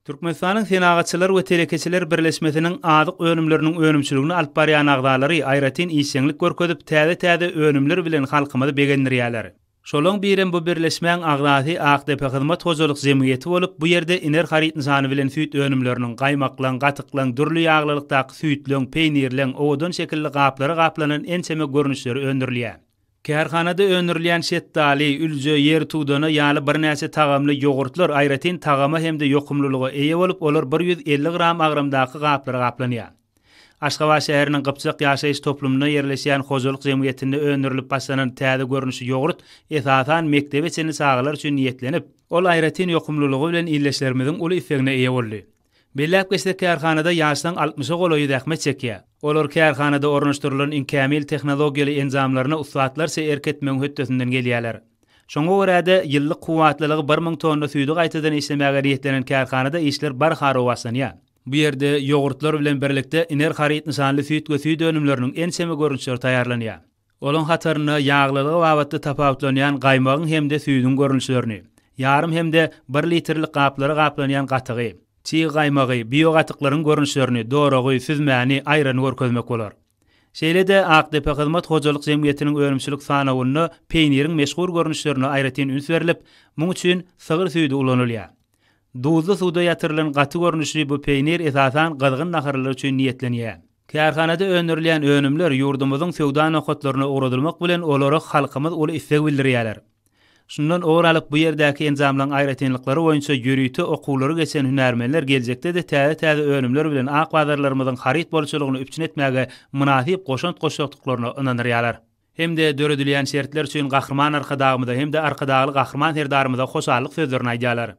Türkmenistanyň Senagatçylar we telekeçiler birleşmesiniň azyk önümleriniň önümçiligini alyp barýan agzalary aýratyn işjeňlik görkezip, täze-täze önümler bilen halkymyzy begendirýärler. Şolaň birem bu birleşmäň agzasy Akdepehyzmat hojalyk jemgyýeti bolup, bu ýerde Iner haryt nyşany bilen süýt önümleriniň, gaýmaklaň, gatyklaň, dürli ýaglylykdaky süýtleň, peýnirleň, owadan şekilli gaplara gaplanan ençeme görnüşleri öndürilýär. Kärhanada öndürilýän şetdaly, ülje, ýertudana ýaly birnäçe tagamly ýogurtlar aýratyn tagama hem-de ýokumlylyga eýe bolup, olar 150 gram agramdaky gaplara gaplanýar. Aşgabat şäheriniň Gypjak ýaşaýyş toplumynda ýerleşýän hojalyk jemgyýetinde öndürilip başlanan täze görnüşli ýogurt esasan mekdebe çenli çagalar üçin niýetlenip, ol aýratyn ýokumlylygy bilen ildeşlerimiziň uly islegine eýe boldy. Belläp geçsek, kärhanada ýaşlaň altmyşa golaýy zähmet çekýär. Olar kärhanada ornaşdyrylan iň kämil tehnologiýaly enjamlaryna ussatlarça erk etmegiň hötdesinden gelýärler. Şoňa görä-de, ýyllyk kuwwatlylygy 1000 tonna süýdi gaýtadan işlemäge niýetlenen kärhanada işler barha rowaçlanýar. Bu ýerde ýogurtlar bilen birlikde Iner haryt nyşanly süýt we süýt önümleriniň ençeme görnüşleri taýýarlanýar. Olaň hatarynda ýaglylygy babatda tapawutlanýan gaýmagyň hem-de süýdüň görnüşlerini, ýarym hem-de bir litrlik gaplara gaplanýan gatygy, çig gaýmagy, biogatyklaryň görnüşlerini, doragy, süzmäni, aýrany görkezmek bolar. Şeýle-de, Akdepehyzmat hojalyk jemgyýetiniň önümçilik sanawynda peýniriň meşhur görnüşlerine aýratyn üns berlip, muň üçin sygyr süýdi ulanylýar. Duzly suwda ýatyrylan gaty görnüşli bu peýnir esasan gyzgyn naharlar üçin niýetlenýär. Kärhanada öndürilýän önümler ýurdumyzyň söwda nokatlaryna ugradylmak bilen, olara halkymyz uly isleg bildirýärler. Şundan ugur alyp, bu ýerdäki enjamlaryň aýratynlyklary boýunça ýörite okuwlary geçen hünärmenler geljekde-de täze-täze önümler bilen ak bazarlarymyzyň haryt bolçulygyny üpjün etmäge mynasyp goşant goşjakdyklaryna ynandyrýarlar. Hem-de döredilýän şertler üçin Gahryman Arkadagymyza hem-de Arkadagly Gahryman Serdarymyza hoşallyk sözlerini aýdýarlar.